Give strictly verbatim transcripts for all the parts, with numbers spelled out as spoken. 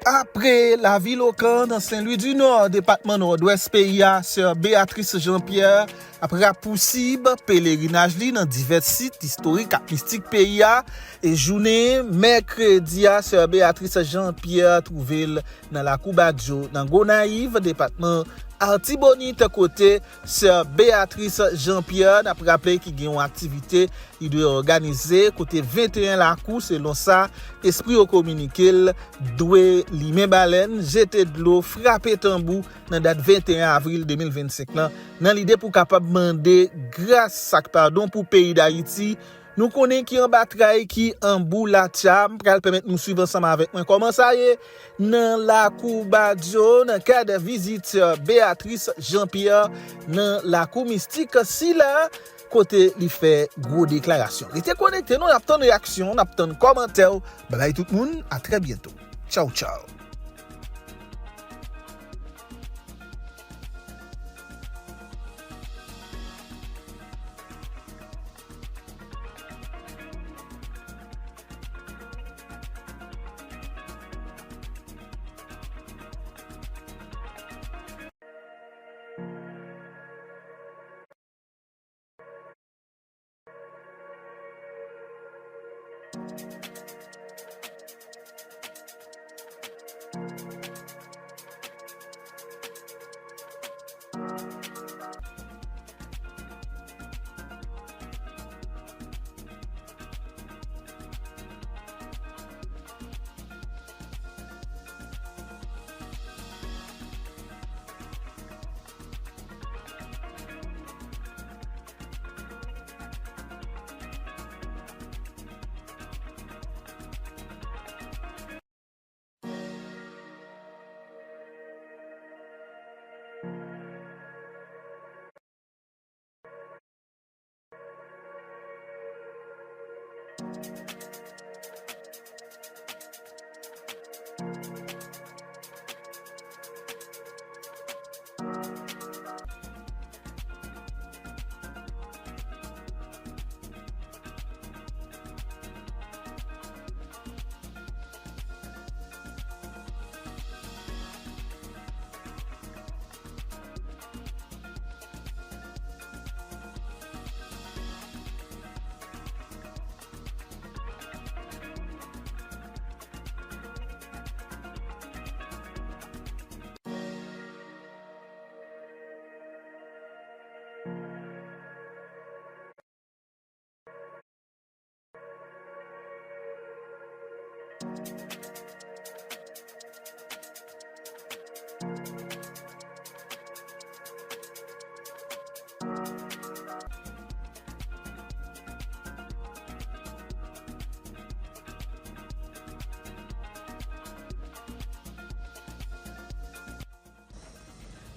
Apre lavil Okan nan Sen Lwi di Nò, depatman Nòdwès peyi a, Sè Béatrice Jean Pierre ap rapousib pelerinaj li nan divès sit istorik ak mistik peyi a. E jounen mèkredi a, Sè Béatrice Jean Pierre twouve l nan Lakou Badyo, nan Gonayiv, depatman Artibonit, kote Sè Béatrice Jean Pierre, n ap raple, ki gen yon aktivite li dwe òganize kote venteyen lakou, selon sa espri yo kominike l, dwe limen balèn, jete dlo, frape tanbou nan dat venteyen avril de mil vennsenk lan, nan lide pou kapab mande gras ak padon pou peyi Dayiti. Nou konnen ki anba tray, ki anbou latya. M pral pèmèt nou swiv ansanm avèk mwen kòman sa ye nan Lakou Badyo, nan kad vizit Béatrice Jean Pierre nan lakou mistik sila, kote li fè gwo deklarasyon. Rete konekte, nou, n ap tann reyaksyon, n ap tann kòmantè w. Babay tout moun, a trè byento. Tchaw, tchaw.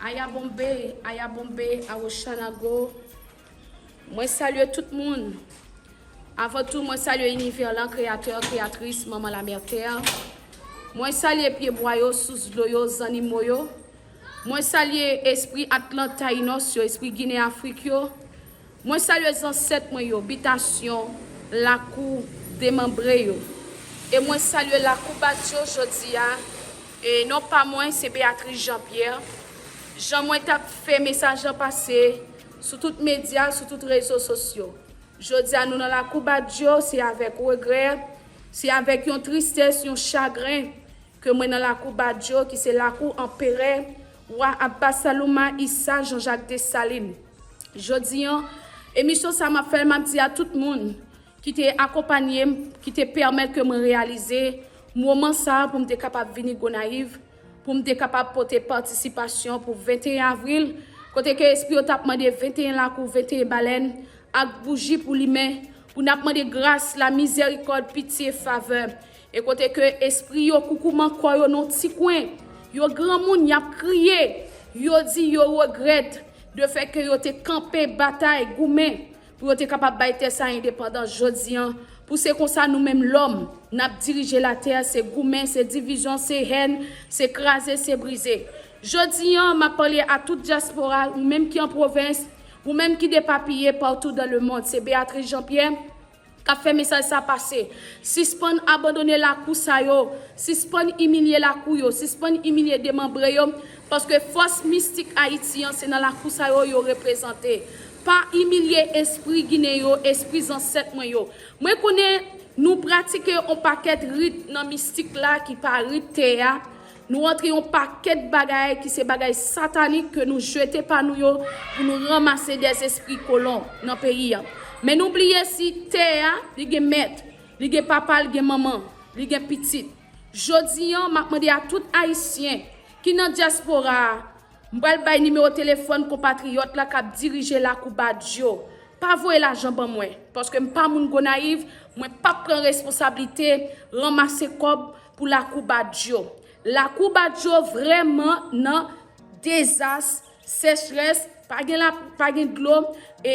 Aya Bonbe, aya Bonbe, a Oshanago. Mwen salye tout moun. Avan tou, mwen salye inivè lan, kreyatè, kreyatris, manman lamètè. Mwen salye pyebwa yo, sous dlo yo, zannimo yo. Mwen salye espri Atlant Tayinos yo, espri Ginen Afrik yo. Mwen salye zansèt mwen yo, bitasyon lakou demanbre yo. E mwen salye Lakou Badyo jodi a. E non pa mwen, se Béatrice Jean Pierre. Jan mwen t ap fè mesaj lan pase sou tout medya, sou tout rezo sosyo. Jodi a, nou nan Lakou Badyo, se avèk regrè, se avèk yon tristès, yon chagren ke mwen nan Lakou Badyo, ki se lakou anperè, wa Abbasalouma Issa Jean-Jacques Dessalines. Jodi an, emisyon sa m ap fè l, m ap di a tout moun ki te akonpanye m, ki te pèmèt ke mwen reyalize moman sa a pou m te kapab vini Gonayiv, pou m te kapab pote patisipasyon pou venteyen avril, kote ke espri yo t ap mande venteyen lakou, venteyen balèn, ak bouji pou limen, pou n ap mande gras, lamizèrikòd, pitye, favè. E kote ke espri yo koukouman kò yo nan ti kwen, yo granmoun, y ap kriye, yo di yo regrèt de fè ke yo te kanpe batay, goumen, pou yo te kapab bay tè sa endepandans. Jodi an, pou se konsa nou menm lòm, n ap dirije latè, se goumen, se divizyon, se hèn, se kraze, se brize. Jodi an, m ap pale a tout dyaspora, ou menm ki an pwovens, ou menm ki depapiye partout dans le monde. Se Béatrice Jean Pierre, k ap fè mesaj sa pase. Sispann abandone lakou sa yo, sispann imilye lakou yo, sispann imilye demanbre yo, paske fòs mistik Ayiti an se nan lakou sa yo yo reprezante. Pa imilye espri Ginen yo, espri zansèt mwen yo. Mwen konnen nou pratike yon pakèt rit nan mistik la ki pa rit tè a. Nou antre yon pakèt bagay ki se bagay satanik ke nou jete pa nou yo pou nou ranmase dèzespri kolon nan peyi a. Men nou bliye si tè a, li gen mèt, li gen papa, li gen manman, li gen pitit. Jodi a, m ap mande a tout Ayisyen ki nan dyaspora a, m pral bay nimewo telefòn konpatriyòt la k ap dirije Lakou Badyo. Pa voye lajan ban mwen, paske m pa moun Gonayiv, mwen p ap pran responsablite ranmase kòb pou Lakou Badyo. Lakou Badyo vrèman nan dezas, sechrès, pa gen la, pa gen dlo, e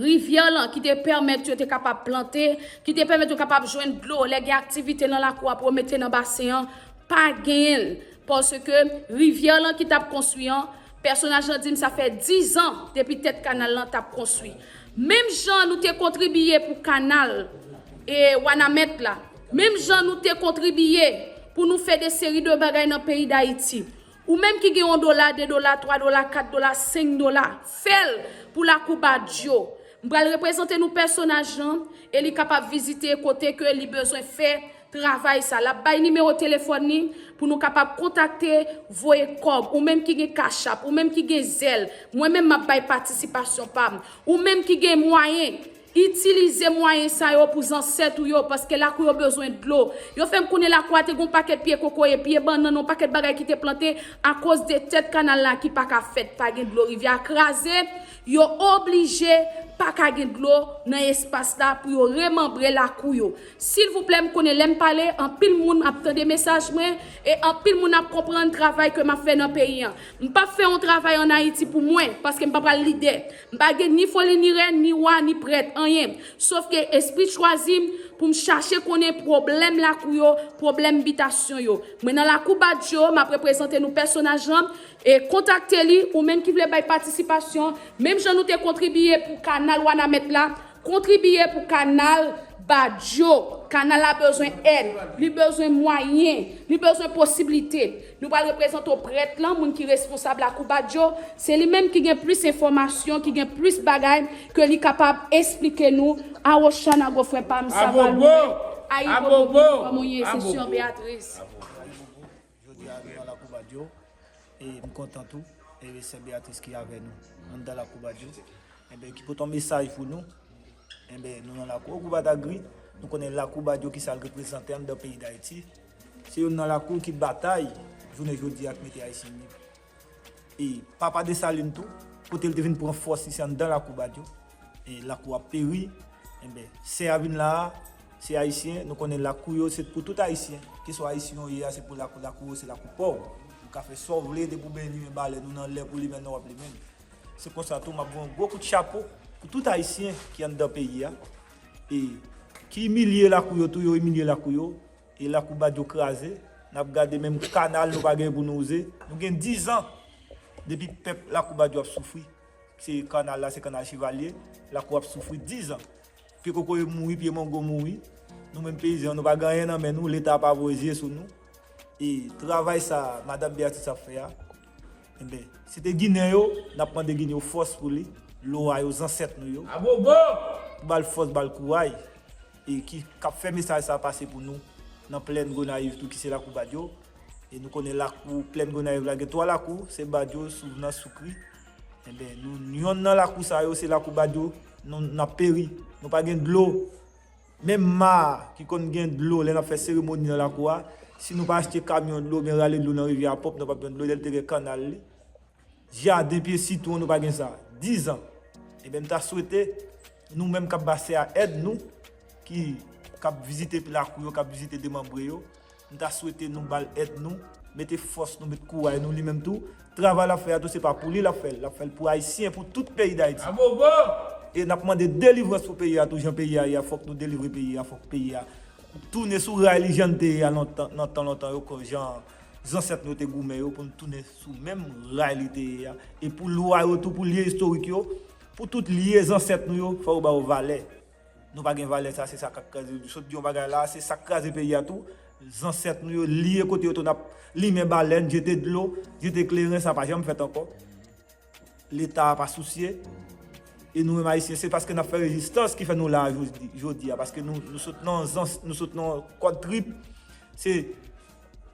rivyè lan ki te pèmèt yo te kapab plante, ki te pèmèt yo kapab jwenn dlo, lè gen aktivite nan lakou a pou yo mete nan basen an, pa genyen l. Paske rivyè lan ki t ap konstwi an, pèsonaj lan di m sa fè diz an depi tèt kanal lan t ap konstwi. Menm jan nou te kontribiye pou kanal e Wanament la, menm jan nou te kontribiye pou nou fè de seri de bagay nan peyi Dayiti. Ou menm ki gen yon dola, de dola, twa dola, kat dola, senk dola, fè l pou Lakou Badyo. M pral reprezante nou pèsonaj lan e li kapab vizite kote ke li bezwen fè travay sa. L ap bay nimewo telefòn li pou nou kapab kontakte, voye kòb. Ou menm ki gen Cash App, ou menm ki gen Zelle, mwen menm m ap bay patisipasyon pa m. Ou menm ki gen mwayen, itilize mwayen sa yo pou zansèt ou yo, paske lakou yo bezwen dlo. Yo fè m konnen lakou a te gon pakèt pye kokoye, pye bannann, yon pakèt bagay ki te plante akoz de tèt kanal la ki pa ka fèt, pa gen dlo, rivyè a kraze, yo oblije pa ka gen dlo nan espas la pou yo remanbre lakou yo. Silvouplè, m konnen lè m pale, anpil moun ap tande mesaj mwen e anpil moun ap konprann travay ke m ap fè nan peyi an. M p ap fè yon travay ann Ayiti pou mwen, paske m pa pral lidè. M pa gen ni foli ni rèn, ni wa, ni prèt, anyen. Sofke espri chwazi m pou m chache konnen pwoblèm lakou yo, pwoblèm bitasyon yo. Mwen nan Lakou Badyo, m ap reprezante nou pèsonaj lan, e kontakte li, ou menm ki vle bay patisipasyon, menm jan nou te kontribiye pou kanal Wanament la, kontribiye pou kanal Badyo. Kanal la bezwen èd, li bezwen mwayen, li bezwen posiblite. Nou pral reprezante prèt lan, moun ki responsab Lakou Badyo. Se li menm ki gen plis enfòmasyon, ki gen plis bagay ke li kapab esplike nou. Awochana gwo frè pa m, sa va lwe. Ayibobo, kòman w ye? Se Sè Beatrice. Jodi a nou nan Lakou Badyo. E m kontan tou. E Sè Beatrice ki avè nou anndan Lakou Badyo. Enben, ki pote yon mesaj pou nou. Enben, nou nan lakou Ogou Batagri. Nou konnen Lakou Badyo ki sa l reprezante anndan peyi Dayiti. Se youn nan lakou ki batay jounen jodi a k mete Ayisyen liv. E Papa Desalin tou, kote l te vin pran fòs li, se anndan Lakou Badyo. E lakou ap peri. Enben, sè a vin la a, se Ayisyen, nou konnen lakou yo se pou tout Ayisyen. Keswa Ayisyen ou ye a, se pou lakou, lakou yo se lakou pa w. Ou ka fè sa w vle, depi w benyen limen balèn ou nan lè pou limen nan, w ap limen l. Se konsa tou, m ap voye yon gwo kout chapo pou tout Ayisyen ki anndan peyi a, e ki imilye lakou yo tou, yo imilye lakou yo, e Lakou Badyo kraze. N ap gade menm kanal nou pa gen pou nou wouze. Nou gen diz an depi pèp Lakou Badyo ap soufri. Se kanal la, se kanal Chevalye. Lakou ap soufri diz an. Pye kokoye mouri, pye mango mouri. Nou menm peyizan, nou pa gen anyen nan men nou, Leta pa voye zye sou nou. E travay sa madanm Beatrice ap fè a, enben, se te Ginen yo, n ap mande Ginen yo fòs pou li, lwa yo, zansèt nou yo. Agogo! Pou ba l fòs, ba l kouraj, e ki, k ap fè mesaj sa pase pou nou, nan plèn Gonayiv tou, ki se Lakou Badyo. E nou konnen lakou, plèn Gonayiv la, gen twa lakou, se Badyo, Souvnans, Soukri. Enben, nou, yonn nan lakou sa yo, se Lakou Badyo, nou, n ap peri. Nou pa gen dlo. Menm ma a ki konn gen dlo lè n ap fè seremoni nan lakou a, si nou pa achte kamyon dlo oubyen rale dlo nan rivyè a pwòp, nou p ap jwenn dlo, lè l te gen kanal li. Jaden pye sitwon, nou pa gen sa. Diz an. Enben, m ta swete, nou menm k ap ba sè a èd nou, ki, k ap vizite lakou yo, k ap vizite demanbre yo, m ta swete nou ba l èd nou, mete fòs nou, met kouraj nou, li menm tou, travay l ap fè a tou, se pa pou li l ap fè l, l ap fè l pou Ayisyen, pou tout peyi Dayiti. Agogo! E n ap mande delivrans pou peyi a tou, jan peyi a ye a, fòk nou delivre peyi a, fòk peyi a tounen sou ray li jan l te ye a lontan, nan tan lontan yo, kon jan zansèt nou yo te goumen yo, pou n tounen sou menm ray li te ye a. E pou lwa yo tou, pou lye istorik yo, pou tout lye zansèt nou yo, fò yo ba yo valè. Nou pa gen valè, sa se sa k ap kraze. Sot di yon bagay la, se sa k kraze peyi a tou. Zansèt nou yo, li e kote yo tou, n ap limen balèn, jete dlo, jete kleren, sa pa janm fèt ankò. Leta pa sousye. E nou menm Ayisyen, se paske n ap fè rezistans ki fè nou la a jodi, jodi a. Paske nou, nou sot nan zans, nou sot nan kòd trip. Se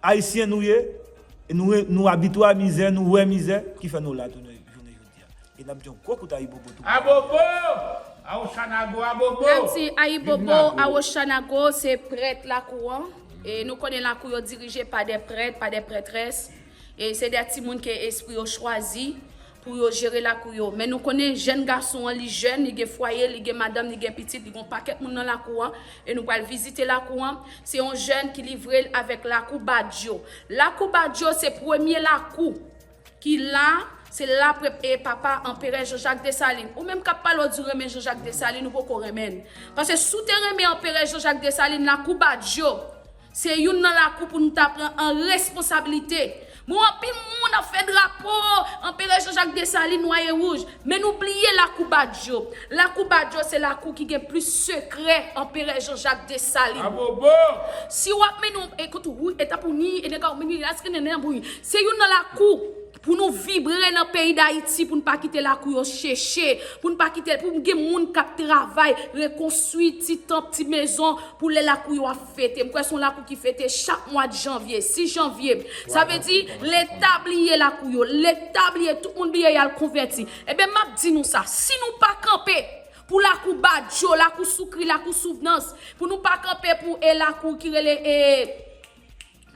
Ayisyen nou ye, e nou, nou abitye a mizè, nou wè mizè, ki fè nou la tounen jounen jodi a. E n ap di yon gwo kout Ayibobo tou. Abobo! Awochanago, abobo! N ap di Ayibobo, Awochanago, se prèt lakou an. E nou konnen lakou yo dirije pa de prèt, pa de prètrès. E se de timoun ke espri yo chwazi pou yo jere lakou yo. Men nou konnen jèn gason an, li jèn, li gen fwaye, li gen madanm, li gen pitit, li gen yon pakèt moun nan lakou an. E nou pral vizite lakou an. Se yon jèn ki livre l avèk lakou Badjo. Lakou Badjo se premye lakou ki la, se la pre-, e papa Anperè Jean Jacques Dessalines. Ou menm k ap pale w di w renmen Jean Jacques Dessalines, ou poko renmen l. Paske si w te renmen Anperè Jean Jacques Dessalines, lakou Badjo, se youn nan lakou pou nou ta pran an responsabilite. Mwen wè anpil moun ap fè drapo Anperè Jean Jacques Dessalines nwa e wouj, men nou bliye lakou Badjo. Lakou Badjo se lakou ki gen plis sekrè Anperè Jean Jacques Dessalines. Abobo! Si w ap mennen yon, ekout, wi, etap ou ni, e nèg a ou meni, laske nenen bouyi. Se youn nan lakou pou nou vibre nan peyi Dayiti, pou n pa kite lakou yo cheche, pou n pa kite, pou n gen moun k ap travay, rekonstwi ti tanp, ti mezon, pou lè lakou yo ap fete. M kwè se yon lakou ki fete chak mwa de janvye, sis janvye. Sa vle di, Leta bliye lakou yo, Leta bliye, tout moun bliye y al konvèti. Ebyen, m ap di nou sa, si nou pa kanpe pou lakou Badjo, lakou Soukri, lakou Souvnans, pou nou pa kanpe pou, e, lakou ki rele, e,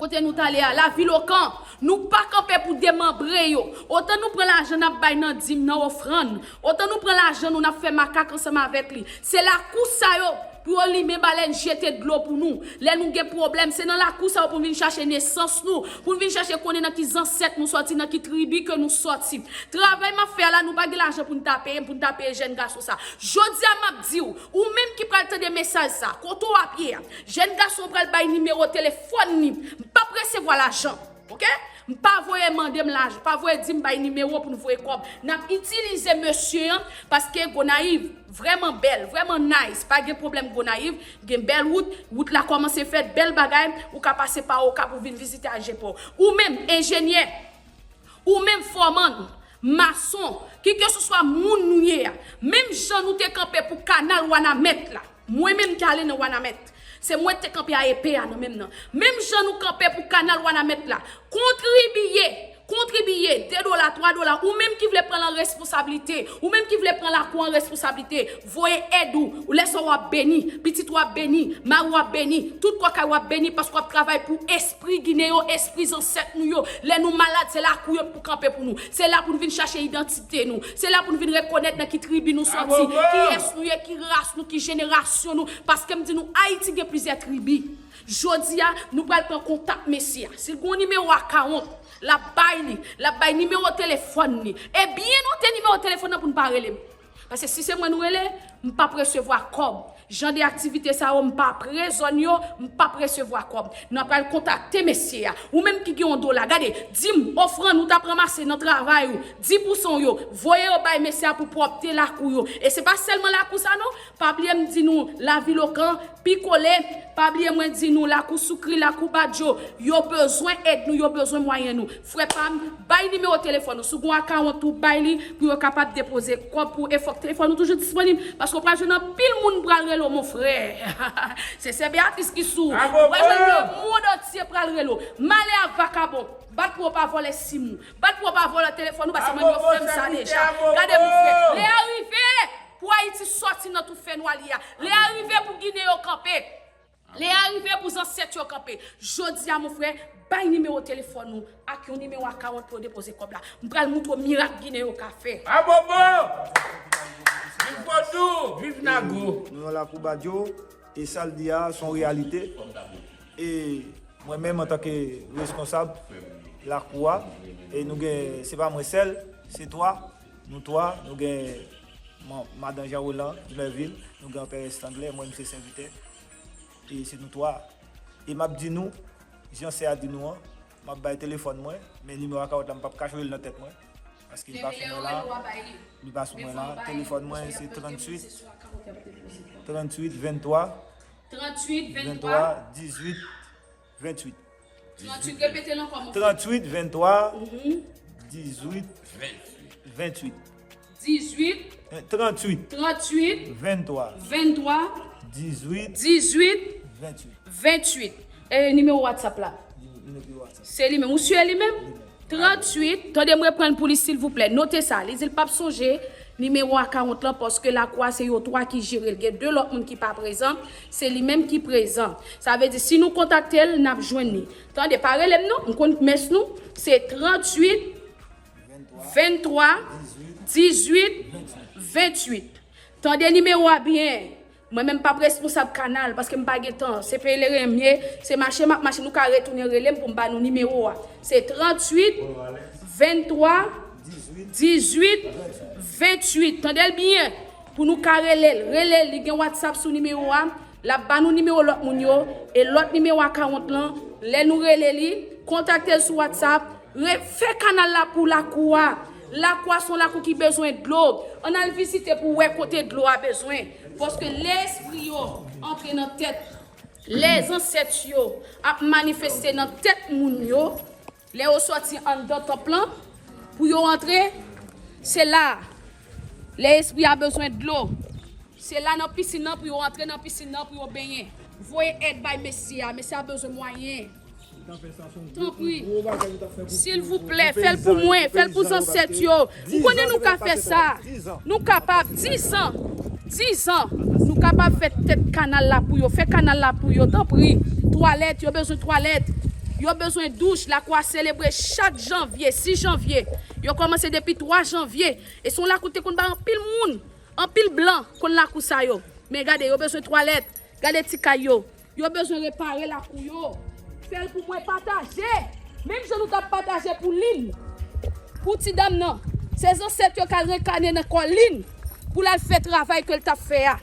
kote nou t ale a, Lavilokan, nou pa kanpe pou demanbre yo. Otan nou pran lajan n ap bay nan dim, nan ofrann, otan nou pran lajan nou n ap fè makak ansanm avèk li. Se lakou sa yo pou yo limen balèn, jete dlo pou nou. Lè nou gen pwoblèm, se nan lakou sa yo pou n vin chache nesans nou, pou n vin chache konnen nan ki zansèt nou sòti, nan ki tribi ke nou sòti. Travay m ap fè a la, nou pa gen lajan pou n ta peye m, pou n ta peye jèn gason sa. Jodi a, m ap di w, ou menm ki pral tande mesaj sa, kote w ap ye a, jèn gason pral bay nimewo telefòn li. M p ap resevwa lajan, oke? M pa voye mande m lajan, pa voye di m bay nimewo pou n voye kòb. N ap itilize mesye an, paske Gonayiv vrèman bèl, vrèman nice, pa gen pwoblèm Gonayiv, gen bèl wout, wout la kòmanse fèt, bèl bagay, ou ka pase pa Okap ou vin vizite Ajepò. Ou menm, enjenyè, ou menm fòmann, mason, kikeseswa moun nou ye a, menm jan nou te kanpe pou kanal Wanament la, mwen menm te ale nan Wanament. Se mwen te kanpe a epe a nan men m nan. Menm jan nou kanpe pou kanal Wanament la, kontribiye, kontribiye de dola, twa dola, ou menm ki vle pran l an responsablite, ou menm ki vle pran lakou an responsablite, voye èd ou, ou lè sa w ap beni, pitit ou ap beni, mari w ap beni, tout kòkay w ap beni, paske w ap travay pou espri Gineyo, espri zansèt nou yo. Lè nou malad, se lakou yo pou kanpe pou nou. Se la pou n vin chache idantite nou. Se la pou n vin rekonèt nan ki tribi nou sòti, kiyès nou ye, ki ras nou, ki jenerasyon nou. Paske m di nou, Ayiti gen plizyè tribi. Jodi a, nou pral pran kontak mesye a. Si l gen yon nimewo akawont, l ap bay li, l ap bay nimewo telefòn li. E byen note nimewo telefòn nan pou n pa rele m. Paske si se mwen nou rele, m p ap resevwa kòb. Jan de aktivite sa yo, m p ap rezon yo, m p ap resevwa kòb. Nou pral kontakte mesye a. Ou menm ki gen yon dola, gade, dim, ofrann ou t ap ranmase nan travay ou, dis pousan w yo, voye yo bay mesye a pou pwòpte lakou yo. E se pa sèlman lakou sa non, pa bliye m di nou, Lavilokan, pi kole, pa bliye mwen di nou, lakou Soukri, lakou Badjo, yo bezwen èd nou, yo bezwen mwayen nou. Frè pa m, bay nimewo telefòn ou. Si w gen yon akawont ou, bay li pou yo kapab depoze kòb pou ou. E fòk telefòn ou toujou disponib, paske w pral jwenn anpil moun pral rele w, mon frè. Se sè Beatrice ki sou. W pral jwenn lemonn antye pral rele w. Malè a vakabon. Bat pou w pa vòlè sim ou. Bat pou w pa vòlè telefòn ou, paske mwen yo fè m sa deja. Gade, mon frè. Lè a rive pou Ayiti sòti nan tou fènwa li a. Lè a rive pou Ginen yo kanpe. Lè a rive pou zansèt yo kanpe. Jodi a, mon frè, bay nimewo telefòn ou ak yon nimewo akawont pou yo depoze kòb la. M pral moutre w mirak Ginen yo ka fè. Abobo! Viv Vodou! Viv Nago! Nou nan lakou Badjo, e sa l di a, se yon reyalite. E mwen menm, antanke reskonsab lakou a, e nou gen, se pa mwen sèl, se twa, nou twa, nou gen man-, madan Jean Roland, Merville, nou gen Anperè Stanley, mwen, m se sèvitè. E se nou twa. E m ap di nou, jan sè a di nou an, m ap bay telefòn mwen, men nimewo akawont la, m p ap ka chonje l nan tèt mwen. Paske li pa sou mwen la. Li pa sou mwen la. Telefòn mwen se tranntuit, tranntuit venntwa, venntwa dizuit ventuit. Tranntuit, repete l ankò, mon frè. Tranntuit venntwa dizuit ventuit. Dizuit. Eh, tranntuit. Tranntuit. Venntwa. Venntwa. Dizuit. Dizuit. Ventuit. Ventuit. E nimewo WhatsApp la? Nimewo WhatsApp. Se li menm. Ou si li menm? Li menm. Tranntuit. Tande m reprann pou li, silvouplè. Note sa. Li di l p ap sonje nimewo akawont lan, paske lakou a se yo twa ki jere l. Gen de lòt moun ki pa prezan. Se li menm ki prezan. Sa vle di, si nou kontakte l, n ap jwenn li. Tande, pa rele m non. M konn mès nou. Se tranntuit, venntwa, dizuit, ventuit. Tande nimewo a byen. Mwen menm m p ap responsab kanal, paske m pa gen tan. Se peye le renmye, se mache m ap mache, nou ka retounen rele m pou m ba nou nimewo a. Se tranntuit, venntwa, dizuit, ventuit. Tande l byen, pou nou ka rele l. Rele l, li gen WhatsApp sou nimewo a. L ap ba nou nimewo lòt moun yo, e lòt nimewo akawont lan, lè nou rele li, kontakte l sou WhatsApp, re-, fè kanal la pou lakou a. Lakou a se yon lakou ki bezwen dlo. Ann al vizite pou wè kote dlo a bezwen. Paske lè espri yo antre nan tèt, lè zansèt yo ap manifeste nan tèt moun yo, lè yo sòti anndan tanp lan, pou yo antre, se la. Lè espri a bezwen dlo, se la nan pisin nan pou yo antre nan pisin nan pou yo benyen. Voye èd bay mesye a, mesye a bezwen mwayen. Tanpri. Silvouplè, fè l pou mwen, fè l pou zansèt yo. M konnen nou ka fè sa. Nou kapab, diz an. Diz an. Nou kapab fè tèt kanal la pou yo, fè kanal la pou yo, tanpri. Twalèt, yo bezwen twalèt. Yo bezwen douch, lakou a selebre chak janvye, sis janvye. Yo kòmanse depi twa janvye. E se yon lakou te konn bay anpil moun, anpil blan konn lakou sa yo. Men gade, yo bezwen twalèt. Gade ti kay yo. Yo bezwen repare lakou yo. Fè l pou mwen, pataje. Menm jan nou t ap pataje pou Lin. Pou ti dam nan. Se zansèt yo k al renkane nan kò Lin. Pou l al fè travay ke l t ap fè a.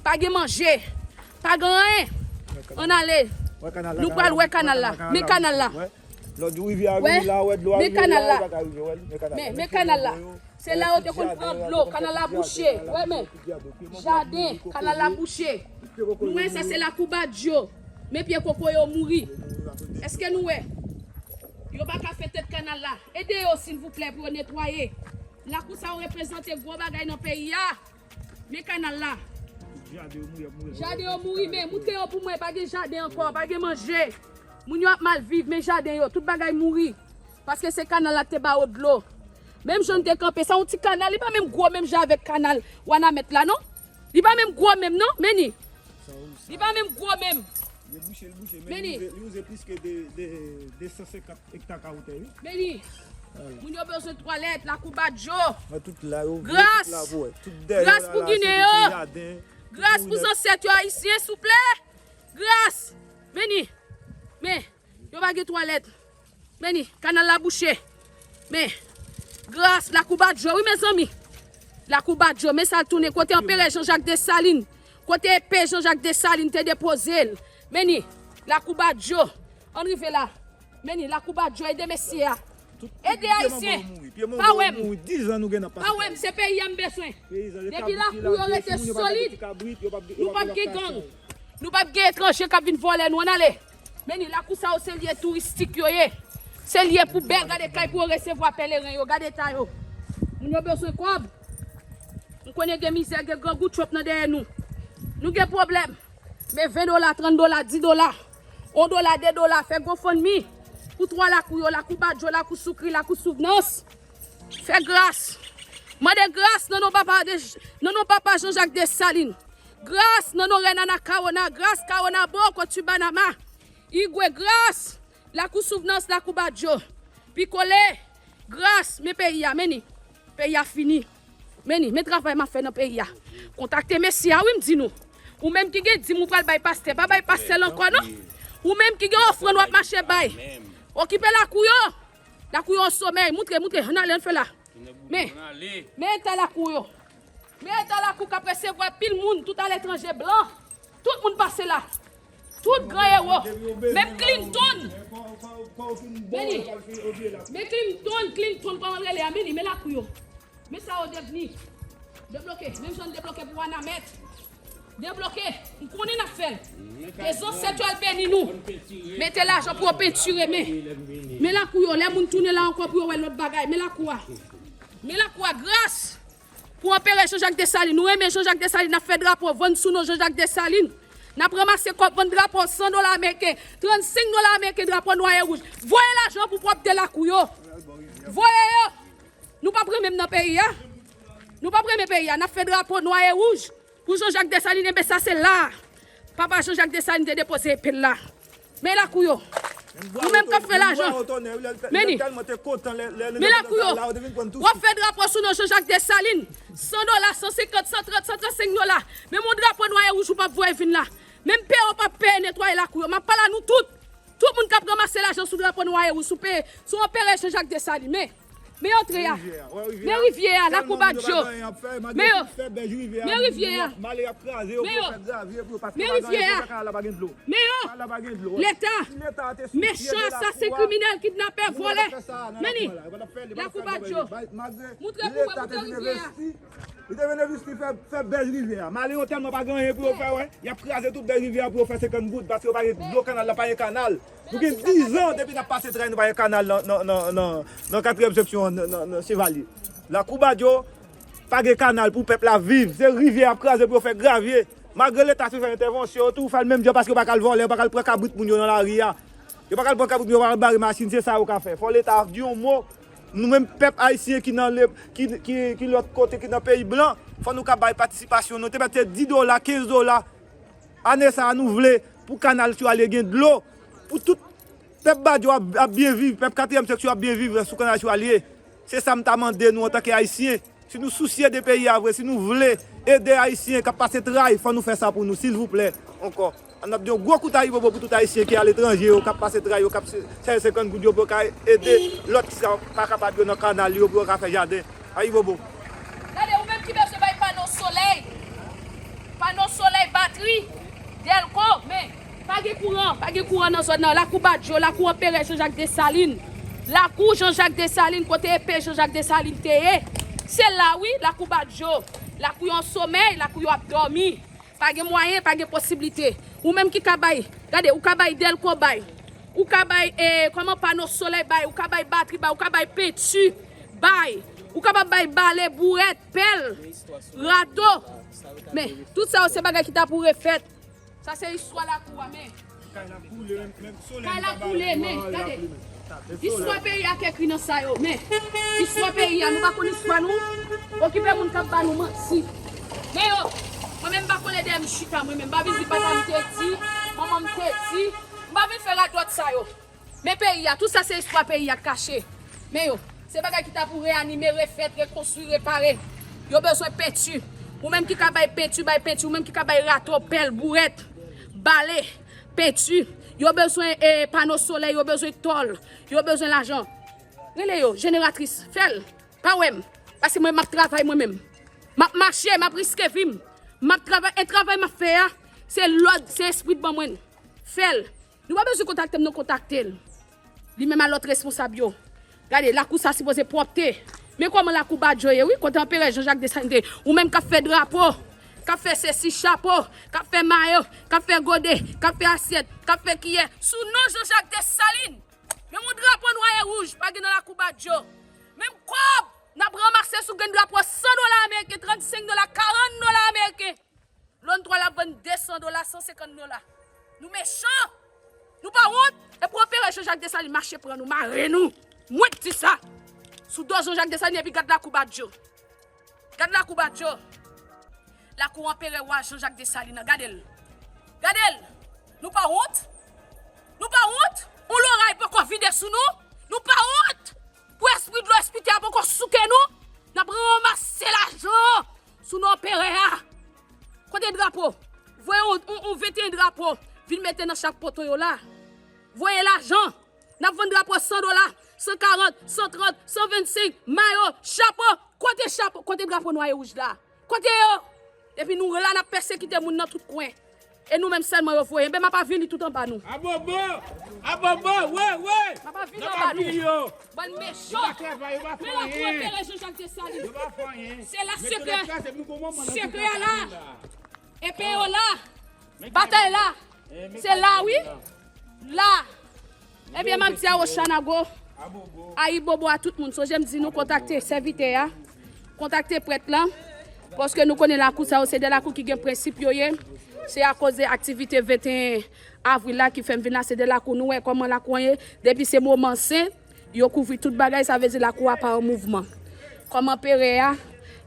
Pa gen manje. Pa gen anyen. Ann ale. Nou pral wè kanal la. Men kanal la. Lòt jou rivyè a vini la, wè dlo a rive la, ou pa ka rive wè l. Men kanal la. Men kanal la. Se la yo te konn pran dlo, kanal la bouche. Wè men, jaden, kanal la bouche. Nou wè sa se lakou Badjo. Men pye koko yo mouri. Èske nou wè? Yo pa ka fè tèt kanal la. Ede yo silvouplè pou yo netwaye. Lakou sa yo reprezante gwo bagay nan peyi a. Men kanal la. Jaden yo mouri, men moutre yo pou mwen, pa gen jaden ankò, pa gen manje. Moun yo ap mal viv, men jaden yo, tout bagay mouri. Paske se kanal la te ba yo dlo. Menm jan n te kanpe, sa yon ti kanal, li pa menm gwo menm jan avèk kanal Wanament la non. Li pa menm gwo menm non, men ni. Li pa menm gwo menm. Li bouche, li bouche, men li wouze plis ke de, de, de san senkant ekta kawotè, wi. Men ni. Moun yo bezwen twalèt, lakou Badjo. Gras! Gras pou Ginen yo! Gras pou zansèt yo ayisyen, souple! Gras! Men ni. Men, yo pa gen twalèt. Men ni, kanal la bouche. Men, gras, lakou Badjo, wi, mezanmi. Lakou Badjo, men sa l tounen. Kote Anperè Jean Jacques Dessalines? Kote epe Jean Jacques Dessalines te depoze l? Men ni, lakou Badjo. Ann rive la. Men ni, lakou Badjo, ede mesye a. Ede ayisyen. Pa wè m. Pa wè m, se peyi a m bezwen. Depi lakou yo rete solid, nou p ap gen gang. Nou p ap gen etranje k ap vin vòlè nou. Ann ale. Men ni lakou sa yo, se lye touristik yo ye. Se lye pou bèl, gade kay pou yo resevwa pèleren yo, gade eta yo. Moun yo bezwen kòb. M konnen gen mizè, gen grangou twòp nan dèyè nou. Nou gen pwoblèm. Men ven dola, trant dola, dis dola, yon dola, de dola, fè GoFundMe pou twa lakou yo, lakou Badjo, lakou Soukri, lakou Souvnans. Fè gras. Mande gras nan non papa de, nan non papa Jean Jacques Dessalines. Gras nan non rèn Anakawona, gras Kawonabo, Kotibanama, Igwe, gras, lakou Souvnans, lakou Badjo, Pikole, gras, men peyi a, men ni, peyi a fini, men ni, men travay m ap fè nan peyi a. Kontakte mesye a, wi, m di nou. Ou menm ki gen dim ou pral bay pastè, pa bay pastè l ankò non. Ou menm ki gen ofrann w ap mache bay. Okipe lakou yo. Lakou yo an somèy, moutre, moutre, ann ale, ann fè la. Men, men eta lakou yo. Men eta lakou k ap resevwa pil moun, tout aletranje, blan. Tout moun pase la. Tout gran ewo. Menm Clinton. Men li. Men Clinton, Clinton, kòman l rele a? Men li, men lakou yo. Men sa yo devni. Debloke. Menm jan n debloke pou Wanament. Debloke. M konnen n ap fè l. E zansèt yo al beni nou. Mete lajan pou yo pentire, men. Men lakou yo, lè moun tounen la ankò pou yo wè lòt bagay. Men lakou a. Men lakou a, gras. Pou anperè Jean Jacques Dessalines. Nou renmen Jean Jacques Dessalines, n ap fè drapo, vann sou non Jean Jacques Dessalines. N ap ranmase kòb, vann drapo, san dola ameriken, trannsenk dola ameriken, drapo nwa e wouj. Voye lajan pou pwòpte lakou yo. Voye yo. Nou p ap renmen m nan peyi a. Nou p ap renmen peyi a. N ap fè drapo nwa e wouj pou Jean Jacques Dessalines. Enben, sa se la a Papa Jean Jacques Dessalines te depoze epe l la. Men lakou yo. Nou menm k ap fè lajan. Men li. Men lakou yo. W ap fè drapo sou non Jean Jacques Dessalines. San dola, san senkant, san trant, san trannsenk dola. Menm yon drapo nwa e wouj ou p ap voye vin la. Menm peye w p ap peye netwaye lakou yo. M ap pale a nou tout. Tout moun k ap ranmase lajan sou drapo nwa e wouj, sou peye, sou anperè Jean Jacques Dessalines. Men. Men antre a. Men rivyè a, lakou Badjo. Men yo. Men rivyè a. Men yo. Men rivyè a. Men yo. Leta. Mechan, asasen, kriminèl, kidnapè, vòlè. Men li. Lakou Badjo. Moutre pou mwen, moutre rivyè a. Li te vin envesti, fè, fè bèj rivyè a. Malè yo tèlman pa gen anyen pou yo fè, wè. Y ap kraze tout bèj rivyè a pou yo fè senkant goud, paske yo pa gen dlo, kanal la pa gen kanal. Nou gen dizan depi n ap pase tray, nou pa gen kanal nan, nan, nan, nan, nan katriyèm seksyon an, nan, nan, nan Chevalye. Lakou Badjo, pa gen kanal pou pèp la viv. Se rivyè y ap kraze pou yo fè gravye. Malgre Leta fin fè entèvansyon, yo toujou fè l menm jan, paske yo pa ka al vòlè, yo pa ka al pran kabrit moun yo nan lari a. Yo pa ka al pran kabrit moun yo, yo pa ka al bare machin, se sa yo ka fè. Fò Leta di yon mo. Nou menm pèp ayisyen ki nan le, ki, ki, ki lòt kote, ki nan peyi blan, fò nou ka bay patisipasyon nou. Te mèt se dis dola, kenz dola. Ane sa a, nou vle pou kanal Chevalye gen dlo, pou tout pèp Badjo ap, ap byen viv, pèp katriyèm seksyon ap byen viv sou kanal Chevalye. Se sa m ta mande nou antanke ayisyen. Si nou sousye de peyi a vre, si nou vle ede ayisyen k ap pase tray, fò nou fè sa pou nou, silvouplè, ankò. N ap di yon gwo kout ayibobo pou tout ayisyen ki aletranje yo, k ap pase tray yo, k ap se-, sèvi senkant goud yo pou yo ka ede lòt ki sa pa kapab yo nan kanal yo, pou yo ka fè jaden. Ayibobo. Gade, ou menm ki bezwen bay pano solèy, pano solèy, batri, dèlko, men pa gen kouran, pa gen kouran nan zòn nan. Lakou Badjo, lakou Anperè Jean Jacques Dessalines. Lakou Jean Jacques Dessalines, kote epe Jean Jacques Dessalines te ye. Se la, wi, lakou Badjo. Lakou yo an somèy, lakou yo ap dòmi. Pa gen mwayen, pa gen posiblite. Ou menm ki ka bay, gade, ou ka bay dèlko bay. Ou ka bay, eh, kòman, pano solèy bay, ou ka bay batri bay, ou ka bay penti bay. Ou kapab bay bale, bourèt, pèl, rato. Men, tout sa yo se bagay ki ta pou refèt. Sa se istwa lakou a, men. Kay la koule, men, men, solèy Kay la koule, men, gade. Istwa peyi a k ekri nan sa yo, men. Istwa peyi a, nou pa konn istwa nou. Okipe moun k ap ba nou manti. Men yo, mwen menm m pa kole dèyè m chita, mwen menm m pa vin di papa m te di, manman m te di. M pa vin fè radòt sa yo. Men peyi a, tout sa se istwa peyi a k kache. Men yo, se bagay ki ta pou reyanime, refèt, rekonstwi, repare. Yo bezwen penti. Ou menm ki ka bay penti, bay penti. Ou menm ki ka bay rato, pèl, bourèt, bale, penti. Yo bezwen, eh, pano solèy, yo bezwen tòl, yo bezwen lajan. Rele yo, jeneratris, fè l. Pa wè m. Paske mwen, m ap travay mwen menm. M ap mache, m ap riske vi m. M ap travay, e travay m ap fè a, se lòd, se espri t ban mwen l. Fè l. Nou pa bezwen kontakte m, nou kontakte l. Li menm a lòt responsab yo. Gade, lakou sa sipoze pwòpte. Men kòman lakou Badjo ye, wi, kote Anperè Jean Jacques Dessalines te ye. Ou menm k ap fè drapo, k ap fè sesi, chapo, k ap fè mayo, k ap fè gode, k ap fè asyèt, k ap fè kiyè, sou non Jean Jacques Dessalines. Menm yon drapo nwa e wouj pa gen nan lakou Badjo. Menm kòb n ap ranmase sou grenn drapo, san dola ameriken, trannsenk dola, karant dola ameriken. Lòn twa l ap vann de san dola, san senkant dola. Nou mechan. Nou pa wont. Epi Anperè Jean Jacques Dessalines mache pran nou, mare nou. Mwen k di sa. Sou do Jean Jacques Dessalines, epi gad lakou Badjo. Gad lakou Badjo. Lakou Anperè wa Jean Jacques Dessalines an. Gade l. Gade l. Nou pa wont? Nou pa wont? Yon loray poko vide sou nou? Nou pa wont? Pou espri dlo, espri tè a poko souke nou? N ap ranmase lajan sou non Anperè a. Kote drapo? Voye yon, yon, yon venteyen drapo vin mete nan chak poto yo la. Voye lajan. N ap vann drapo san dola, san karant, san trant, san vennsenk, mayo, chapo. Kote chapo? Kote drapo nwa e wouj la? Kote yo? Epi nou la n ap pèsekite moun nan tout kwen. E nou menm sèlman yo voye. Enben, m ap avili tout anba nou. Abobo! Abobo! Wi, wi! M ap avili anba nou. Bann mechan. Men lakou Anperè Jean Jacques Dessalines. Se la sekrè. Sekrè a la. Epe yo la. Batay la. Se la, wi. La. Ebyen, m ap di a Ochanago, ayibobo a tout moun. Sonje m di nou kontakte sèvitè a, kontakte prèt lan, paske nou konnen lakou sa yo se de lakou ki gen prensip yo ye. Se akoz de aktivite venteyen avril la ki fè m vin la, se de lakou nou wè kòman lakou an ye. Depi se moman sen, yo kouvri tout bagay, sa vle di lakou a pa an mouvman. Kòm anperè a,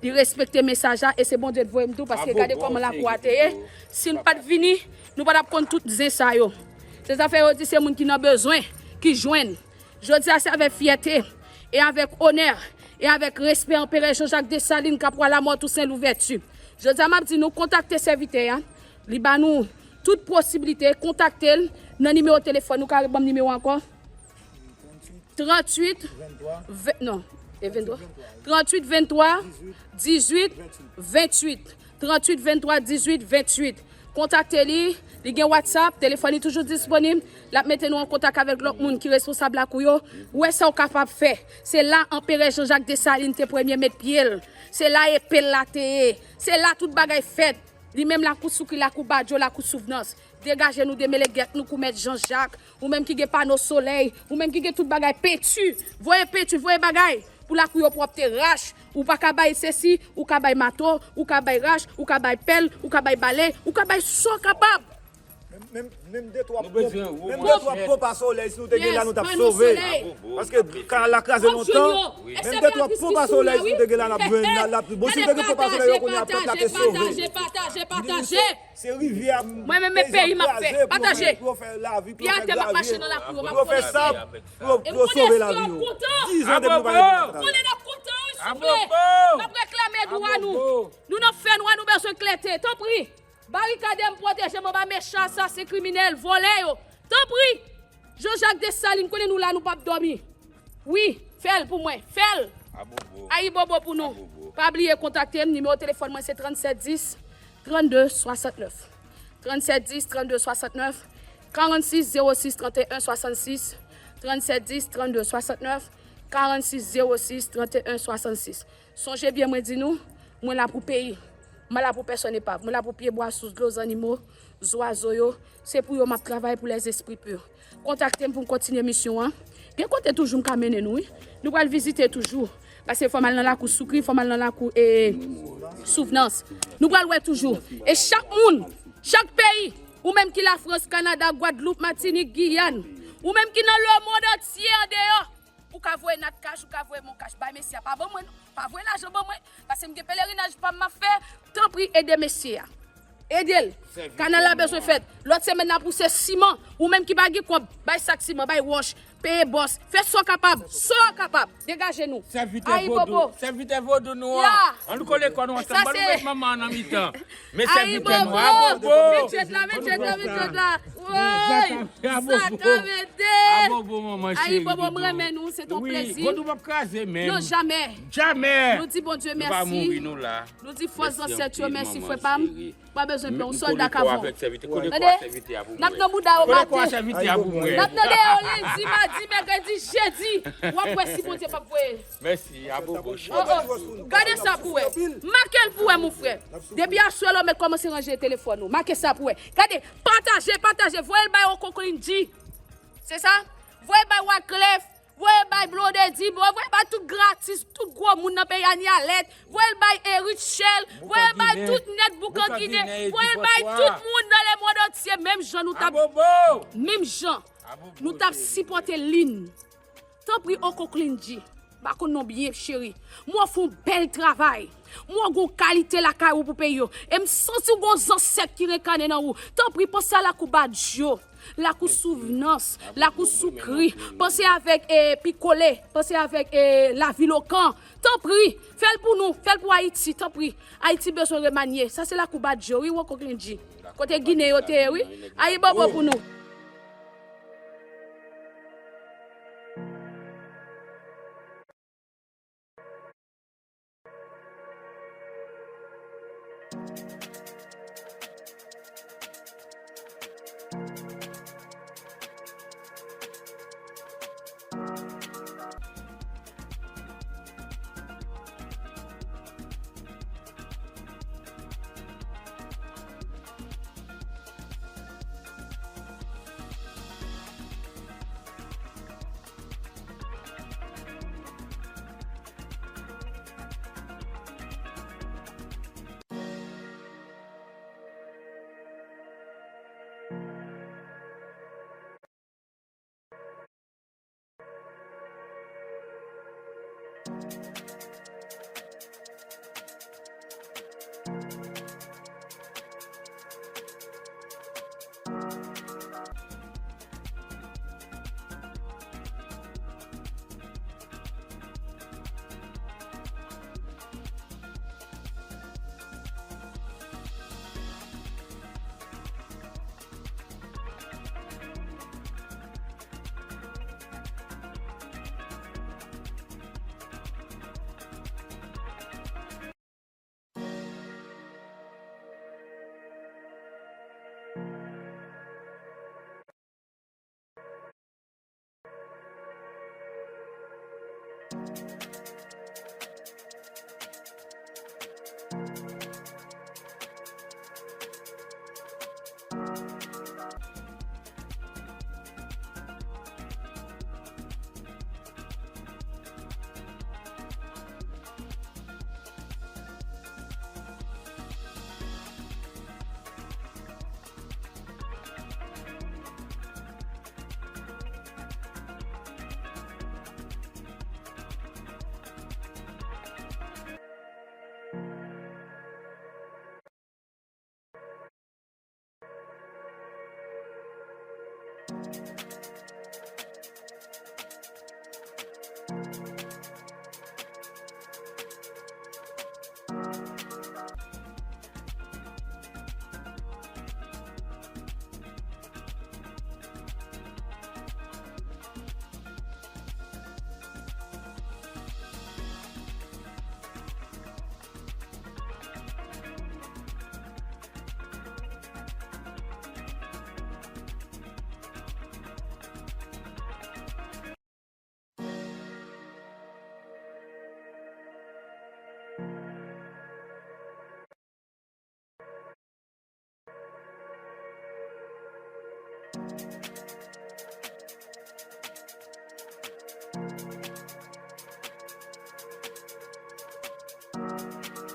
li respekte mesaj la, e se Bondye t voye m tou, paske gade kòman lakou a te ye. Si n pa t vini, nou pa t ap konn tout zen sa yo. Se sa fè yo di se moun ki nan bezwen, ki jwenn. Jodi a se avèk fyète, e avèk onè, e avèk respè Anperè Jean Jacques Dessalines, Kapwa Lamò, Tousen Louvèti. Jodi a m ap di nou kontakte sèvitè a, li ba nou tout posiblite, kontakte l nan nimewo telefòn, ou ka ban m nimewo ankò? Tranntuit, ven, non, e venntwa. Tranntuit, venntwa, dizuit, ventuit. Tranntuit, venntwa, dizuit, ventuit. Kontakte li, li gen WhatsApp, telefòn li toujou disponib. L ap mete nou an kontak avèk lòt moun ki responsab lakou yo. Ou wè sa w kapab fè. Se la Anperè Jean Jacques Dessalines te premye met pye l. Se la epe l la te ye. Se la tout bagay fèt. Li menm lakou Soukri, lakou Badjo, lakou Souvnans. Degaje nou, demele gèt nou kou mèt Jean Jacques. Ou menm ki gen pano solèy, ou menm ki gen tout bagay, penti, voye penti, voye bagay. Pou lakou yo pwòpte, rach, ou pa ka bay sesi, ou ka bay mato, ou ka bay rach, ou ka bay pèl, ou ka bay bale, ou ka bay sa w kapab. Menm, menm, menm de twa ponp, menm de twa ponp a solèy, si nou te gen la, nou t ap sove. Paske kanal la kraze lontan. Menm de twa ponp a solèy, si nou te gen la, n ap jwenn, n ap, bon, si nou te gen ponp a solèy yo, kounye a pèp la te sove. Pataje, pataje, pataje. Se rivyè a. Mwen menm, men peyi m ap fè. Pataje. Pye atè, m ap mache nan lakou yo, m ap kole sab. Pou yo, pou yo sove lavi yo. Dizan depi nou pa gen pataje. Konnen n ap kontan, wi, souple. M ap reklame dwa nou. Nou nan fènwa, nou bezwen klète. Tanpri. Barikade m, pwoteje m anba mechan, asasen, kriminèl, vòlè yo. Tanpri. Jean Jacques Dessalines, konnen nou la, nou p ap dòmi. Wi, fè l pou mwen, fè l. Ayibobo pou nou. Pa bliye kontakte m, nimewo telefòn mwen se trannsèt dis, trannde swasantnèf. Trannsèt dis, trannde swasantnèf, karannsis zewo sis tranteyen swasannsis, trannsèt dis, trannde swasantnèf, karannsis zewo sis tranteyen swasannsis. Sonje byen mwen di nou, mwen la pou peyi. Mwen la pou pèsòn epav. Mwen la pou pyebwa, sous dlo, zannimo, zwazo yo. Se pou yo m ap travay, pou lèzespri pi. Kontakte m pou m kontinye misyon an. Gen kote toujou m ka mennen nou, wi. Nou pral vizite toujou. Paske fò m al nan lakou Soukri, fò m al nan lakou, e, Souvnans. Nou pral wè toujou. E chak moun, chak peyi, ou menm ki Lafrans, Kanada, Gwadloup, Matinik, Giyàn, ou menm ki nan lemonn antye andeyò, ou ka voye Natcash, ou ka voye Moncash. Bay mesye a, pa ban mwen, non. Pa voye lajan ban mwen. Paske m gen pelerinaj pa m m ap fè. Tanpri, ede mesye a. Ede l. Kanal la bezwen fèt. Lòt semèn n a pouse siman. Ou menm ki pa gen kòb, bay sak siman, bay wòch, peye bòs. Fè sa w kapab. Sa w kapab. Degaje nou. Sèvitè vodou. Sèvitè vodou nou an. An nou kole kò nou ansanm. Ban nou met manman an nan mitan. Men sèvitè nou. Ayibobo. Met djèt la, met djèt la, met djèt la. Woy. Sa ka mete. Ayibobo, manman cheri. Ayibobo, m renmen nou. Se ton plezi. Vodou p ap kraze menm. Non, jamè. Jamè. Nou di Bondye mèsi. Nou pa mouri, nou la. Nou di fòs zansèt yo mèsi, frè pa m. Pa bezwen pè, yon sòlda k avè w. Tande, n ap nan bouda yo maten. N ap nan deyò lendi, madi, mèkredi, jedi. W ap wè si Bondye p ap voye. Mèsi, abobo. Oh, oh. Gade sa pou wè. Make l pou wè, mon frè. Depi aswè la, w mèt kòmanse ranje telefòn ou. Make sa pou wè. Gade, pataje, pataje. Voye l bay Okoklindi. Se sa? Voye l bay Wyclef. Voye bay Blondedy, voye bay tout gratis, tout gwo moun nan peyi a ni alèt, voye l bay, eh, Rutshelle, voye bay tout nèt Boukan Ginen, voye bay tout moun nan lemonn antye, menm jan nou t ap, menm jan nou t ap sipòte Lynn. Tanpri, Okoklindi, m pa konn non byen, cheri. M wè w fè yon bèl travay. M wè w gen yon kalite lakay ou pou peyi yo. E m santi w gen yon zansèt ki renkane nan ou. Tanpri, panse a lakou Badjo. Lakou Souvnans, lakou Soukri, panse avèk, eh, Pikole, panse avèk, eh, lavil Okan. Tanpri, fè l pou nou, fè l pou Ayiti, tanpri. Ayiti bezwen remanye. Sa se lakou Badjo, wi, Okoklindi. Kote Ginen yo te ye, wi. Ayibobo pou nou.